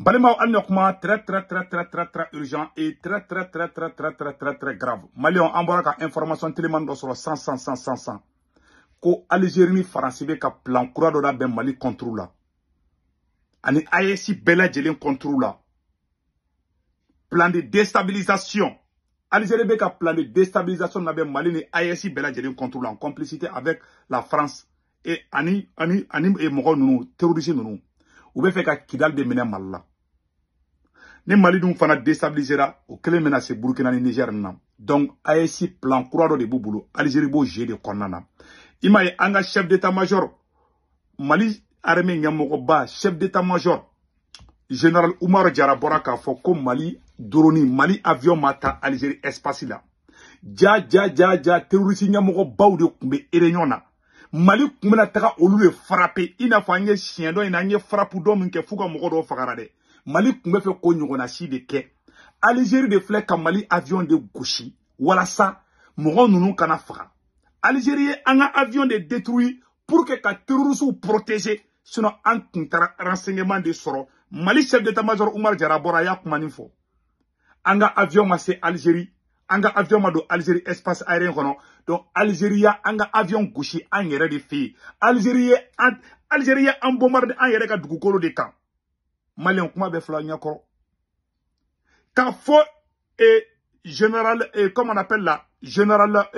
Balimaw, hali ni kuma très très très très très très urgent et très très très très très très très très grave. Maliyɛnw, an bɔra ka information teliman dɔ sɔrɔ 100 100 100 100 100 ko Algérie ni Faransi bɛ ka plan kura dɔ labɛn Mali contre la ani AES bɛɛ lajɛlen contre la. Plan de déstabilisation. Algérie bɛ ka plan de déstabilisation labɛn Mali ni AES bɛɛ lajɛlen contre la en complicité avec la France et ani mɔgɔ ninnu, terroriste ninnu. U bɛ fɛ ka Kidal de minɛ Mali la. Ni Mali dun fana déstabilisera, o kelen bɛna se Burkina ni Niger na. Donc AES plan kura dɔ de b'u bolo, Algérie b'o jeu de kɔnɔna na. I m'a ye, an ka chef d'état-major, Mali armée ɲɛmɔgɔba, chef d'état-major général Umaru Jara bɔra k'a fɔ ko Mali drone, Mali avion ma taa Algérie espace la. Ja ja ja ja, terroriste ɲɛmɔgɔbaw de tun bɛ réunion na. Mali tun bɛna taga olu de frapper, i n'a fɔ an ye siɲɛ dɔ in na, an ye frappe dɔ min kɛ f'u ka mɔgɔ dɔw fagara dɛ. Mali tun bɛ fɛ k'o ɲɔgɔnna si de kɛ. Algérie de filɛ ka Mali avion de gosi walasa mɔgɔ ninnu kana faga. Algérie ye an ka avion de détruit pour que ka terroristes protéger, sinon an tun taara renseignement de sɔrɔ. Mali chef d'état-major Umaru Jara bɔra, a y'a kuma nin fɔ. An ka avion ma se Algérie, an ka avion ma don Algérie espace aérien kɔnɔ. Donc Algérie ya an ka avion gosi an yɛrɛ de fɛ yen. Algérie ye an bombarder an yɛrɛ ka dugukolo de kan. Maliyɛn, kuma bɛ fila ɲɛkɔrɔ k'a fɔ général, comment on appelle là, général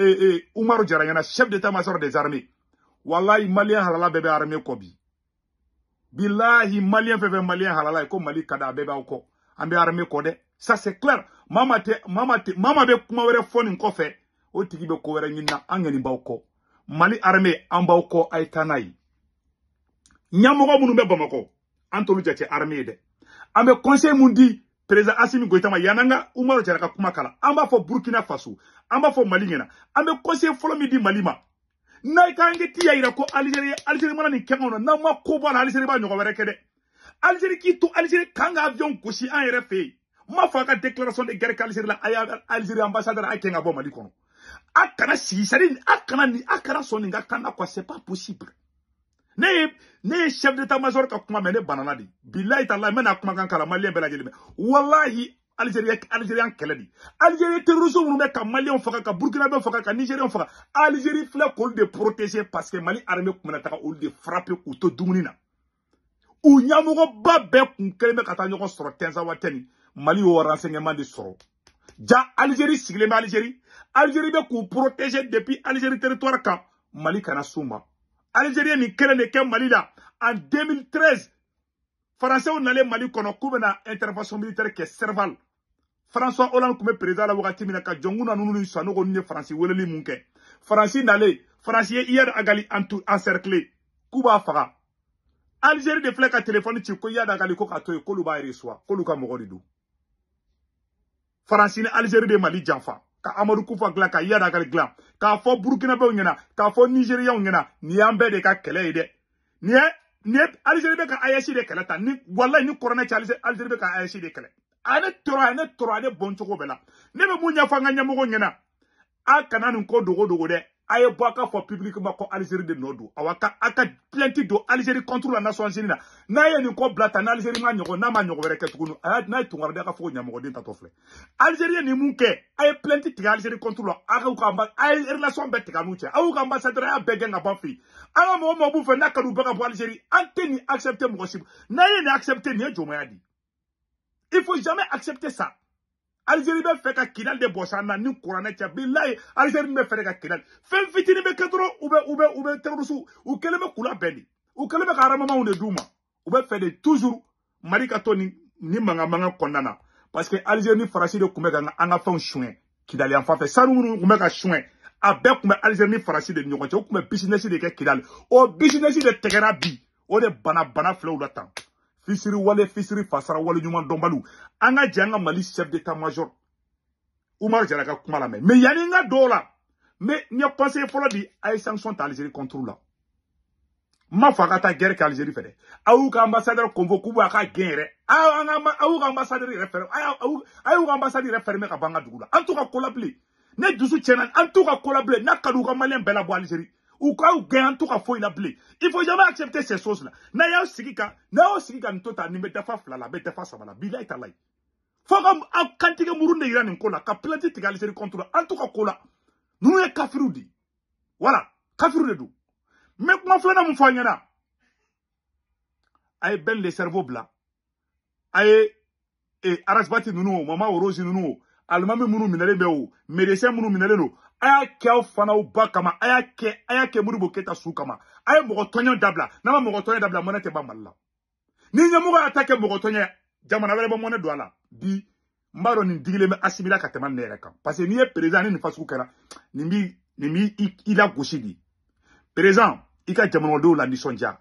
Umaru Jara ɲɛna, chef d'état-major des armées. Wallahi, maliyɛn halala bɛɛ bɛ armée kɔ bi. Bilahi, maliyɛn fɛn fɛn, maliyɛn halala ye ko Mali ka di, a bɛɛ b'aw kɔ. An bɛ armée kɔ dɛ, ça c'est clair. Mama tɛ, mama tɛ, mama bɛ kuma wɛrɛ fɔ nin kɔfɛ, o tigi bɛ ko wɛrɛ ɲini na. An kɔni b'aw kɔ, Mali armée, an b'aw kɔ, a ye taa n'a ye. Ɲɛmɔgɔ minnu bɛ Bamakɔ, an t'olu jate armée ye dɛ. An bɛ conseil mun di président Assimi Goïta ma? Yan'an ka Umaru Jara ka kuma kala, an b'a fɔ Burkina Faso, an b'a fɔ Mali ɲɛna. An bɛ conseil fɔlɔ min di Mali ma, n'a k'an kɛ ti y'a yira ko Algérie mana nin kɛ anw na, n'an ma ko bɔ a la, Algérie b'a ɲɔgɔn wɛrɛ kɛ dɛ. Algérie k'i to Algérie k'an ka avion gosi an yɛrɛ fɛ yen, n m'a fɔ a ka déclaration de guerre kɛ Algérie la. A y'a Algérie ambassadeur a kɛ ka bɔ Mali kɔnɔ. A kana sigi, c'est à dire a kana nin, a kana sɔn nin ka kan na quoi, c'est pas possible. Ne ye chef d'état-major ka kuma mɛn, ne banana de. Bilahi talahi, n bɛna kumakan kala maliyɛn bɛɛ lajɛlen mɛn. Walahi, Algérie, Algérie kɛlɛ de. Algérie terroriste minnu bɛ ka maliyɛnw faga, ka burkinabɛw faga, ka nigériens faga, Algérie filɛ k'olu de protéger parce que Mali armée tun bɛna taga olu de frapper k'u to dumuni na. U ɲɛmɔgɔba bɛɛ kun kɛlen bɛ ka taa ɲɔgɔn sɔrɔ Tɛnzawatɛni. Mali y'o renseignement de sɔrɔ. Ja Algérie sigilen bɛ Algérie, Algérie bɛ k'u protéger depuis Algérie territoire kan, Mali kana s'u ma. Algérie ye nin kelen de kɛ Mali la en 2013. Français nalen Mali kɔnɔ k'u bɛna intervention militaire kɛ Serval. François Hollande tun bɛ président la wagati min na, ka Jɔnkuna ninnu ni Sanogo ninnu ye Faransi weleli mun kɛ, Faransi nalen, Faransi ye Iyad Ag Ghali encercler k'u b'a faga. Algérie de filɛ ka téléphone ci ko Iyad Ag Ghali ko k'a to yen, k'olu b'a reçoit, k'olu ka mɔgɔ de don. Faransi ni Algérie de Mali janfa ka Amadu Kufa dilan, ka Iyad Ag Ghali dilan, k'a fɔ Burkinabɛw ɲɛna, k'a fɔ Nigériens ɲɛna, nin y'an bɛɛ de ka kɛlɛ ye dɛ. Nin ye Algérie bɛ ka AES de kɛlɛ ta ni walayi ni kɔrɔnɛ cɛ. Algérie bɛ ka AES de kɛlɛ. A ne tɔɔrɔ, a ne tɔɔrɔ, a ne bɔn cogo bɛɛ la. Ne bɛ mun ɲɛfɔ an ka ɲɛmɔgɔw ɲɛna? A kana nin ko dogo dogo dɛ. A ye bɔ a ka fɔ publiquement ko Algérie de nɔ don. Awa, ka a ka plainte don Algérie contre la Nations Unies na. N'a ye nin ko bila tan, n'Algérie ma ɲɔgɔn, n'a ma ɲɔgɔn wɛrɛ kɛ tuguni, a y'a n'a ye tunkaraden ka fɔ ko ɲamɔgɔden tatɔ filɛ. Algérie ye nin mun kɛ, a ye plainte tigɛ Algérie contre la. A ka a ye relation bɛɛ tigɛ a n'u cɛ. Aw ka ambassadeur y'a bɛɛ gɛn ka bɔ fɛ yen. An ka mɔgɔ mɔgɔ b'u fɛ n'a ka d'u bɛɛ ka bɔ Algérie. An tɛ nin accepter mɔgɔ si. N'a ye nin accepter, nin ye jɔnmaya di. Il faut jamais accepter ça. Algérie bɛ fɛ ka Kidal de bɔsi an na ni kuranɛ cɛ. Bilayi, Algérie bɛ fɛ ka Kidal. Fɛn fitinin bɛ kɛ dɔrɔn, u bɛ terroriste u kɛlen bɛ k'u labɛn de. U kɛlen bɛ ka armement de d'u ma. U bɛ fɛ de toujours Mali ka to ni mankan mankan kɔnɔna na, parce que Algérie ni Faransi de tun bɛ ka an ka fɛnw suɲɛ Kidali yan fan fɛ. Sanu minnu tun bɛ ka suɲɛ, a bɛɛ tun bɛ Algérie ni Faransi de ni ɲɔgɔn cɛ. U tun bɛ business de kɛ Kidali. O business de tɛgɛra bi, o de bana bana filɛ u la tan. Fisiri wale, fisiri fasara wale ɲuman dɔnbaliw. An ka jɛ an ka Mali chef d'état-major Umaru Jara ka kuma lamɛn. Mais yanni n ka don o la, n bɛ n ye conseil fɔlɔ di: a ye sanction ta Algérie contre la. N ma fɔ a ka taa guerre kɛ Algérie fɛ dɛ. Aw y'u ka ambassadeur convoqué k'u b'a ka gɛn yɛrɛ. Aw y'u ka ambassadeur yɛrɛ fermer, a y'u ka ambassade yɛrɛ fermer ka bɔ an ka dugu la. An t'u ka ko la bilen. Ne dusu tiɲɛna, an t'u ka ko la bilen. N'a ka di u ka maliyɛn bɛɛ labɔ Algérie. U k'aw gɛn an to ka foyi la bilen. Il faut jamais accepter ces choses là. N'a y'aw sigi ka nin to tan, nin bɛ dafa 2 la, a bɛ dafa 3 la, bilayi talayi. Fo ka aw kantigɛ muru de yira nin ko la, ka plainte tigɛ Algérie contre la, an to ka ko la. Ninnu ye kafiriw de ye. Voilà, kafiriw de don. N bɛ kuma filanan mun fɔ an ɲɛna. A ye Ben le cerveau bila. A ye Arasbati ninnu o, Mama Orosi ninnu o, alimami minnu minɛlen bɛ o, médecin minnu minɛlen don, a y'a kɛ aw fanaw ba kama, a y'a kɛ Modibo Keyita su kama. A ye mɔgɔ tɔɲɔ dabila. N'a ma mɔgɔ tɔɲɔ dabila, mɔnɛ tɛ ban Mali la. Ni ɲɛmɔgɔ y'a ta kɛ mɔgɔ tɔɲɔ, jamana wɛrɛ bɛ mɔnɛ don a la. Bi n b'a dɔn nin digilen bɛ Asimi la ka tɛmɛ ne yɛrɛ kan. Parce que n'i ye président ni nin fasugu kɛra, nin b'i i lagosi de. Président, i ka jamanadenw la nisɔndiya.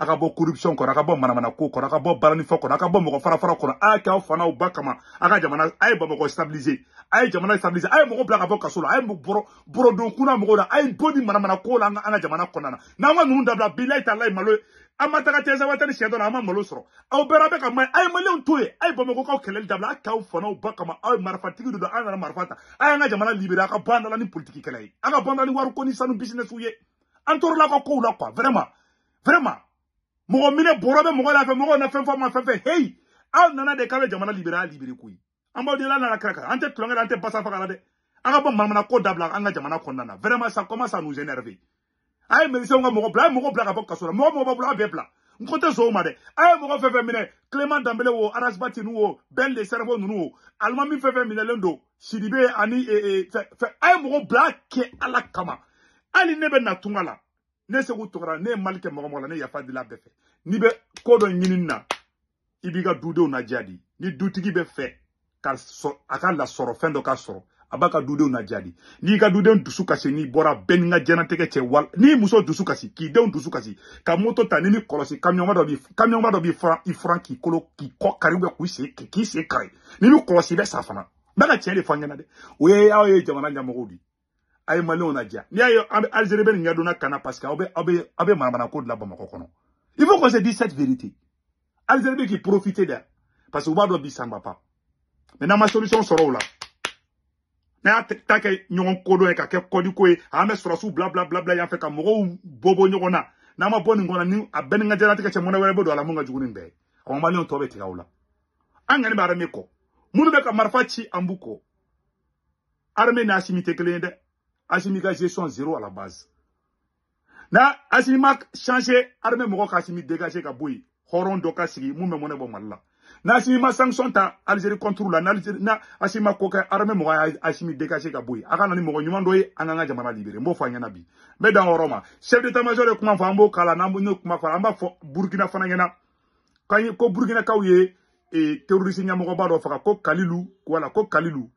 A ka bɔ corruption kɔnɔ, a ka bɔ manamana ko kɔnɔ, a ka bɔ baranifɔ kɔnɔ, a ka bɔ mɔgɔ fara kɔnɔ, a y'a kɛ aw fanaw ba kama, a ka jamana, a ye Bamakɔ stabiliser, a ye jamana stabiliser, a ye mɔgɔ bila ka bɔ kaso la, a ye bɔrɔdon kunna mɔgɔw la, a ye bɔ ni manamana ko la an ka jamana kɔnɔna na. N'an ka ninnu dabila, bilayi talayi malo, an ma taga Tɛnzawatɛni siɲɛ dɔ la, an ma malo sɔrɔ. Aw bɛɛ bɛ ka maɲi, a ye maliyɛnw to yen, a ye Bamakɔkaw kɛlɛli dabila, a k'aw fanaw ba kama, aw ye marifatigi de don, an nana marifa ta, a y'an ka jamana libérer, a ka bɔ an da la ni politiki kɛlɛ ye, a ka bɔ an da ni wariko ni sanu business ye. An tɔɔrɔla aw ka kow la quoi, vraiment, vraiment. Mɔgɔ minɛ bɔrɔ bɛ mɔgɔ la fɛ, mɔgɔw na fɛn fɔ ma fɛn fɛn, hey, aw nana de k'a bɛ jamana libérer, a libérer koyi. An b'aw deli, an nana kira kan, an tɛ tulonkɛ la, an tɛ basa faga la dɛ. An ka bɔ manamana ko dabila an ka jamana kɔnɔna na. Vraiment, ça commence à nous énerver. A ye médecins ka mɔgɔ bila, a ye mɔgɔ bila ka bɔ kaso la, mɔgɔ b'a bolo, a bɛɛ bila. N ko tɛ sɔn o ma dɛ. A ye mɔgɔ fɛn fɛn minɛ, Clément Dembélé o, Arasbati ninnu o, Ben le cerveau ninnu o, alimami fɛn fɛn minɛlen don, Sidibe ani fɛn, a ye mɔgɔ bila, a kɛ Ala kama. Hali ne bɛ na tunga la. Ne Sekou Tounkara, ne ye Mali kɛ mɔgɔ mɔgɔ la, ne yafa dila bɛɛ fɛ. N'i bɛ ko dɔ ɲini na, i b'i ka dudenw ladiya de. Ni dutigi bɛ fɛ ka a ka lasɔrɔ fɛn dɔ ka sɔrɔ, a b'a ka dudenw ladiya de. N'i ka dudenw dusu kasi, n'i bɔra bɛɛ n'i ka diɲɛlatigɛ cɛ, wal n'i muso dusu kasi, k'i denw dusu kasi, ka moto ta n'i m'i kɔlɔsi, kamiyɔnba dɔ b'i furan, i furan k'i kolo k'i kɔ kari ou bien k'i sen kari. N'i m'i kɔlɔsi, i bɛ sa fana. N bɛ ka tiɲɛ de fɔ an ɲɛna dɛ. O ye aw ye jamana ɲɛmɔgɔw de ye. A ye maliyɛnw ladiya. N'i y'a ye an bɛ Algérie bɛ nin ɲɛdɔnna ka na, parce que aw bɛ manamana ko dilan Bamakɔ kɔnɔ. Il faut qu'on se dise cette vérité. Algérie bɛ k'i profiter dɛ, parce que u b'a dɔn bi ça ne va pas. Mais n'an ma solution sɔrɔ o la, n'a y'a ta kɛ ɲɔgɔn kodɔn ye, ka kɛ kɔdiko ye, an bɛ sɔrɔsiw bila bila bila bila yan fɛ ka mɔgɔw bɔ bɔ ɲɔgɔn na. N'an ma bɔ nin kɔnɔ, ni a bɛɛ ni ka diɲɛlatigɛ cɛ, mɔnɛ wɛrɛ bɛ don a la mun ka jugu ni bɛɛ ye. Awɔ, maliyɛnw tɔ bɛ tigɛ aw la. An ŋani bɛ armée kɔ. Minnu bɛ ka marifa ci an b'u kɔ. Armée ni Assimi tɛ kelen ye dɛ. Assimi ka gestion zéro à la base. Na Assimi ma changé, armée mɔgɔ ka Assimi dégager ka bɔ yen, hɔrɔn dɔ ka sigi mun bɛ mɔnɛ bɔ Mali la. Na Assimi ma sanction ta Algérie contre la, na Assimi ma ko kɛ, armée mɔgɔ ya Assimi dégager ka bɔ yen. A ka na ni mɔgɔ ɲuman dɔ ye, an k'an ka jamana libérer. N b'o fɔ an ɲɛna bi. N bɛ dan o yɔrɔ ma. Chef d'état-major ye kuma fɔ, an b'o kala, n'an b'o kuma fɔ, an b'a fɔ Burkina fana ɲɛna. K'an ko Burkinakaw ye terroriste ɲɛmɔgɔba dɔ faga, ko Kalilu, voilà, ko Kalilu.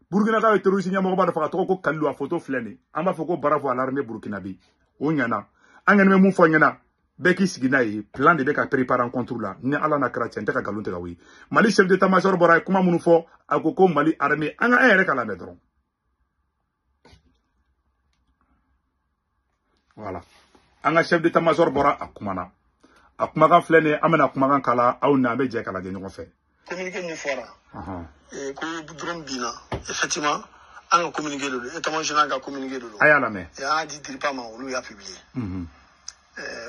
Burkinakaw ye terroriste ɲɛmɔgɔba dɔ faga, tɔgɔ ko Kalilu, a photo filɛ nin. An b'a fɔ ko bravo à l'armée burkinabé. O ɲɛna. An kɔni bɛ mun fɔ ɲɛna, bɛɛ k'i sigi n'a ye, plan de bɛ ka préparer en contre la. Ni Ala n'a kɛra cɛ, n tɛ ka nkalon tigɛ o ye. Mali chef d'état-major bɔra, a ye kuma minnu fɔ, a ko ko Mali armée, an ka an yɛrɛ ka lamɛn dɔrɔn. Voilà. An ka chef d'état-major bɔra, a kumana. A kumakan filɛ nin ye, an bɛna kumakan kala aw ni an bɛ jɛ ka lajɛ ɲɔgɔn fɛ. Communiqué mun fɔra? Ko drone binna, effectivement, an ka communiqué de don, état-major général ka communiqué de don. A y'a lamɛn. Et an y'a di DIRPA ma, olu y'a publié.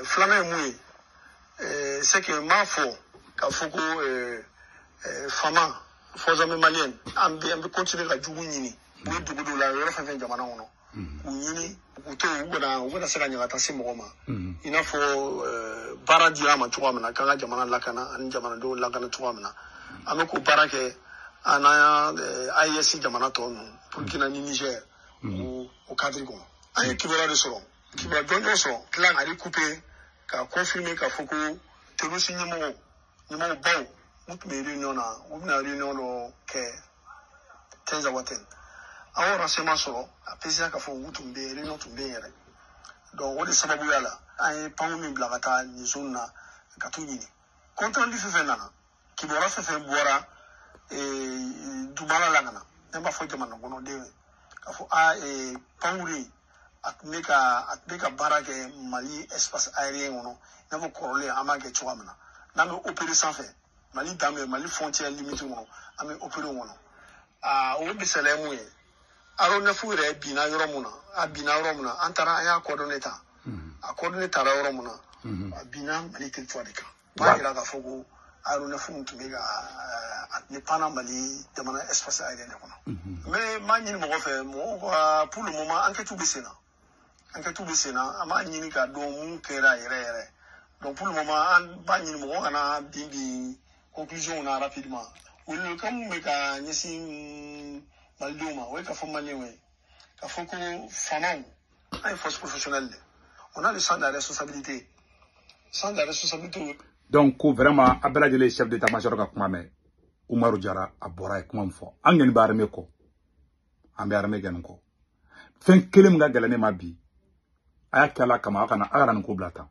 Filanan ye mun ye? C'est que n b'a fɔ k'a fɔ ko FAMa, force armée malienne, an bɛ continuer ka jugu ɲini. U ye dugu dɔw la, yɔrɔ fɛn fɛn jamana kɔnɔ. K'u ɲini, k'u to yen, u kana se ka ɲagata se mɔgɔ ma. I n'a fɔ baara dira an ma cogoya min na, k'an ka jamana lakana ani jamanadenw lakana cogoya min na. An bɛ k'o baara kɛ an n'an AES jamana tɔ ninnu, Burkina ni Niger, o cadre kɔnɔ. An ye kibaruya de sɔrɔ, kibaruya jɔnjɔn sɔrɔ, tila ka recouper ka confirmer k'a fɔ ko terroriste ɲɛmɔgɔbaw u tun bɛ réunion na, u bɛna réunion dɔ kɛ Tinzaouatène. An y'o renseignement sɔrɔ, a précisé k'a fɔ u tun bɛ yen, réunion tun bɛ yen yɛrɛ. Donc o de sababuya la, an ye pankurun min bila ka taa nin zone na ka t'u ɲini. Compte rendu fɛn fɛn nana, kibaruya fɛn fɛn bɔra dubala la ka na, ne b'a fɔ jamana kɔnɔdenw ye k'a fɔ a pankurun a tun bɛ ka baara kɛ Mali espace aérien kɔnɔ, i n'a fɔ kɔrɔlen an b'a kɛ cogoya min na. N'an bɛ opérer sanfɛ, Mali dan bɛ Mali frontière limite kɔnɔ, an bɛ opérer o kɔnɔ. O misaliya ye mun ye? Aéronef yɛrɛ binna yɔrɔ mun na, a binna yɔrɔ mun na, an taara an y'a coordonnées ta. A coordonnées taara yɔrɔ mun na, a binna Mali territoire de kan. O b'a yira k'a fɔ ko aéronef tun bɛ ka a tun panna Mali jamana espace aérien de kɔnɔ. Mais n b'a ɲini mɔgɔ fɛ, mɔgɔw ka pour le moment enquête bɛ sen na. Enquête bɛ sen na, an b'a ɲini k'a dɔn mun kɛra yɛrɛ yɛrɛ. Donc pour le moment an b'a ɲini mɔgɔw kana bin conclusion na rapidement. Welewelekan mun bɛ ka ɲɛsin malidenw ma, o ye k'a fɔ maliyɛnw ye k'a fɔ ko faamaw, an ye force professionnelle de, on a le sens de la responsabilité, sens de la responsabilité. Donc ko vraiment a bɛɛ lajɛlen chef d'état-major ka kuma mɛn. Umaru Jara a bɔra ye kuma min fɔ, an kɔni bɛ armée kɔ, an bɛ armée gɛn kɔ. Fɛn kelen min ka gɛlɛn ne ma bi, a y'a kɛ Ala kama, a kana nin ko bila tan.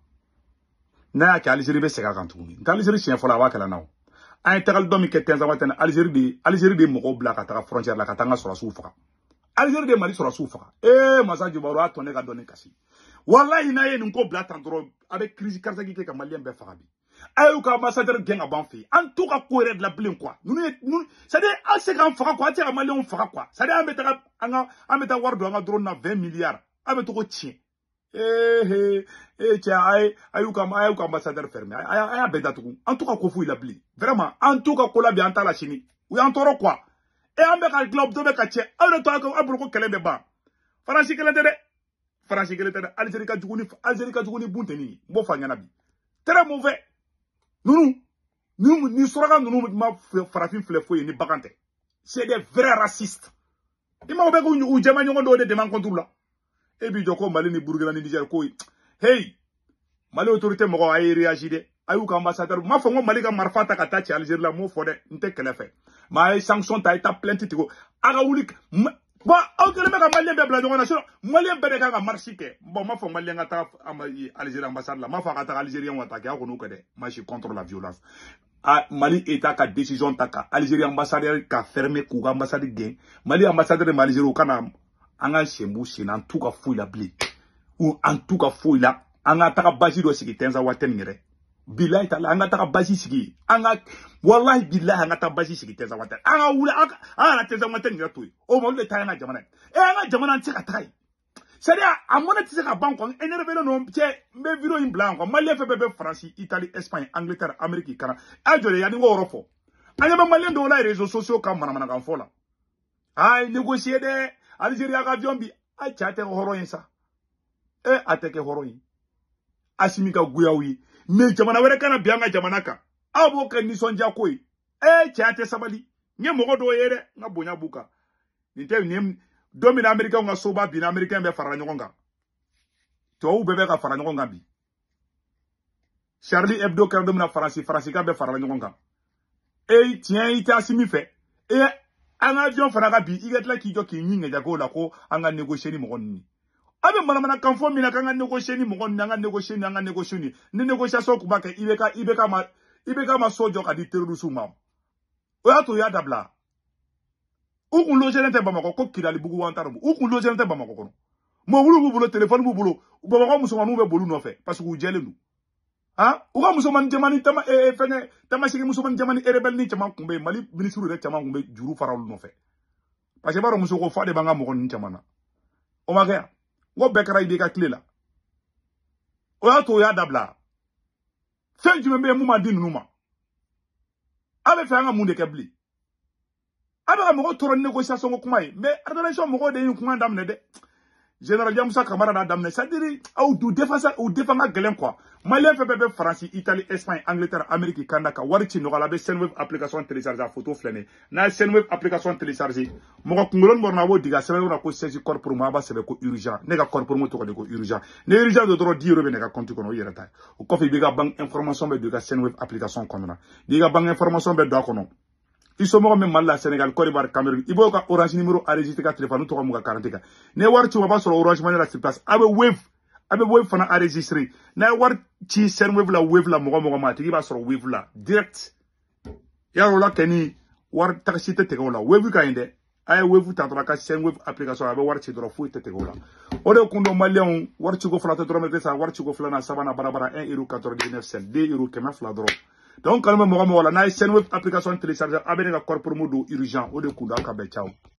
N'a y'a kɛ Algérie bɛ segin a kan tuguni. N tɛ Algérie siɲɛ fɔlɔ a b'a kɛlɛ na o. An ye tagali dɔ min kɛ Tɛnzawatɛn, Algérie de mɔgɔw bila ka taga frontière la ka taa an ka sɔrɔsiw faga. Algérie de Mali sɔrɔsiw faga. Ee masa Jubaru a tɔ ne ka dɔnni kasi. Walahi n'a ye nin ko bila tan dɔrɔn, a bɛ crise cardiaque kɛ ka maliyɛn bɛɛ faga bi. A y'u ka ambassadeur gɛn ka bɔ an fɛ yen. An t'u ka ko yɛrɛ dilan bilen quoi. Ninnu ye ninnu, c'est à dire an tɛ se k'an faga quoi, an tɛ se ka maliyɛnw faga quoi. C'est à dire an bɛ taga an ka an bɛ taa wari don an ka drone na 20 milliards. An bɛ to k'o tiɲɛ. Eh eh cɛ, a y'u ka ambassadeur fermé. A y'a bɛɛ datugu. An t'u ka ko foyi la bilen. Vraiment an t'u ka ko la bi, an t'a la sini. U y'an tɔɔrɔ quoi. E an bɛ ka dilan dɔ bɛ ka tiɲɛ. Aw yɛrɛ to aw bolo ko kɛlɛ bɛ ban. Faransi kelen tɛ dɛ. Faransi kelen tɛ dɛ. Algérie ka jugu ni bunteni ye. N b'o fɔ a ɲɛna bi. Très mauvais. Ninnu ni suraka ninnu ma farafin filɛ foyi ye ni bagan tɛ. C'est des vrais racistes. I ma o bɛ k'u jɛma ɲɔgɔn dɔw de dɛmɛ an contre la. E b'i jɔ ko Mali ni Burukina ni Niger ko hey Mali autorité mɔgɔw a ye réagi dɛ. A y'u ka ambassadeur, m'a fɔ n ko Mali ka marifa ta ka taa ci Algérie la, n m'o fɔ dɛ, n tɛ kɛlɛ fɛ. Mais a ye sanction ta, a ye taa plainte tigɛ. A ka wuli bon, aw kɛlen bɛ ka maliyɛn bɛɛ bila ɲɔgɔn na, sinon maliyɛn bɛɛ de kan ka marche kɛ. Bon, n m'a fɔ maliyɛn ka taa Algérie ambassade la, n m'a fɔ a ka taa Algérien ka taa kɛ, aw kɔni kɛ dɛ. Moi je suis contre la violence. A Mali État ka décision ta ka Algérie ambassadeur ka fermer, k'u ka ambassade gɛn. Mali ambassadeur de Algérie u kana an ka sen b'u sen na, an t'u ka foyi la bilen. Ou an t'u ka foyi la, an ka taga basi dɔ sigi Tɛnzawatɛn yɛrɛ. Bilahi taala an ka taga basi sigi, an ka wallahi bilahi an ka taa basi sigi Tɛnzawatɛn. An ka wuli an kana Tɛnzawatɛn yɛrɛ to yen. O ma olu de ta y'an ka jamana ye. E an ka jamana an tɛ se ka taga yen. C'est à dire a mɔnɛ tɛ se ka ban quoi. Énervé non cɛ, n bɛ vidéo in bila yan quoi. Maliyɛn fɛn fɛn bɛ Faransi, Italie, Espagne, Angleterre, Amérique kana. A jɔ de yanni n k'o yɔrɔ fɔ. An ɲɛ bɛ maliyɛn dɔw la réseaux sociaux kan manamanakan fɔ la. A ye négocier dɛ. Algérie ka avion bi a cɛ a tɛ kɛ hɔrɔn ye sa. E a tɛ kɛ hɔrɔn ye. Asimi ka goyaw ye. Mais jamana wɛrɛ kana bi an ka jamana kan. Aw b'o kɛ nisɔndiya ko ye. E cɛ a tɛ sabali. N ye mɔgɔ dɔw ye dɛ, n ka bonya b'u kan. Nin tɛ nin don min na Américain ka soba binna, Américain bɛɛ farala ɲɔgɔn kan. Tubabuw bɛɛ bɛ ka fara ɲɔgɔn kan bi. Charlie Hebdo kɛra don min na Faransi, Faransikan bɛɛ farala ɲɔgɔn kan. E tiɲɛ i tɛ Asimi fɛ. E an ka avion fana ka bi, i ka tila k'i jɔ k'i ɲin ŋɛja k'o la ko an ka négocier ni mɔgɔ ninnu ye. A bɛ manamanakan fɔ min na k'an ka négocier ni mɔgɔ ninnu, an ka négocier ni, an ka négocier ni. Ni négociation tun b'a kɛ, IBK ma so jɔ ka di terroristes ma. O y'a to u y'a dabila. U kun logelen tɛ Bamakɔ ko Kidalibugu wa an t'a dɔn. U kun logelen tɛ Bamakɔ kɔnɔ. Mobili b'u bolo, téléphone b'u bolo. Bamakɔ musomaninw bɛ boli u nɔfɛ parce que u jɛlen don. Han, u ka musomanin caman ni tama fɛngɛ tamasegi musomanin caman ni rebelle ni caman kun bɛ yen. Mali ministre yɛrɛ caman kun bɛ juru fara olu nɔfɛ. Parce que i b'a dɔn muso ko fa de b'an ka mɔgɔ ninnu caman na. O ma kɛ yan. N ko bɛɛ kɛra IBK tile la. O y'a to u y'a dabila. Fɛn jumɛn bɛ yen mun ma di ninnu ma? A bɛ fɛ an ka mun de kɛ bilen? A bɛ ka mɔgɔw tɔɔrɔ ni négociation ko kuma ye. Mais organisation mɔgɔw de ye nin kuma daminɛ dɛ. Général Yamusa Kamara n'a daminɛ. C'est-à-dire aw du défense u défend ka gɛlɛn quoi. Maliyɛn fɛn fɛn bɛ Faransi, Italie, Espagne, Angleterre, Amérique, Canada ka wari ci nɔgɔya la, a bɛ Sendwave application télécharger, a photo filɛ nin ye. N'a ye Sendwave application télécharger, mɔgɔ kunkolo bɔra a b'o digi a sɛbɛn yɔrɔ la ko 16 code promo, a b'a sɛbɛn ko urgent. Ne ka code promo tɔgɔ de ko urgent. Ni urgent don dɔrɔn 10 euros bɛ ne ka compte kɔnɔ, o yɛrɛ ta ye. O kɔfɛ i b'i ka banque information bɛ don i ka Sendwave application kɔnɔna na. N'i ka banque information bɛ don a kɔnɔ, i somɔgɔ min Mali la, Sénégal, Côte d'Ivoire, Cameroun, i b'o ka Orange numéro enregistré ka téléphone tɔgɔ mun ka carte kan. N'i ye wari ci o b'a sɔrɔ Orange Money la sur place. A bɛ Wave fana enregistré. N'a ye wari ci Sendwave la, Wave la mɔgɔ mɔgɔ ma, a tigi b'a sɔrɔ Wave la direct. Yarɔ o la kɛ ni wari taxi tɛ tigɛ o la. Wave ka ɲi dɛ. A ye Wave ta dɔrɔn a ka Sendwave application a bɛ wari ci dɔrɔn foyi tɛ tigɛ o la. O de kun don maliyɛnw wari ciko fila tɛ dɔrɔmɛ tɛ sara, wari ciko filanan sabanan barabara 1 euro 99 cent, 2 euro 200 dɔrɔn. Donc kanu bɛ mɔgɔ mɔgɔ la n'a ye Sendwave application télécharger, a bɛ ne ka code promo don urgent, o de kun don. A ka bɛn, ciao.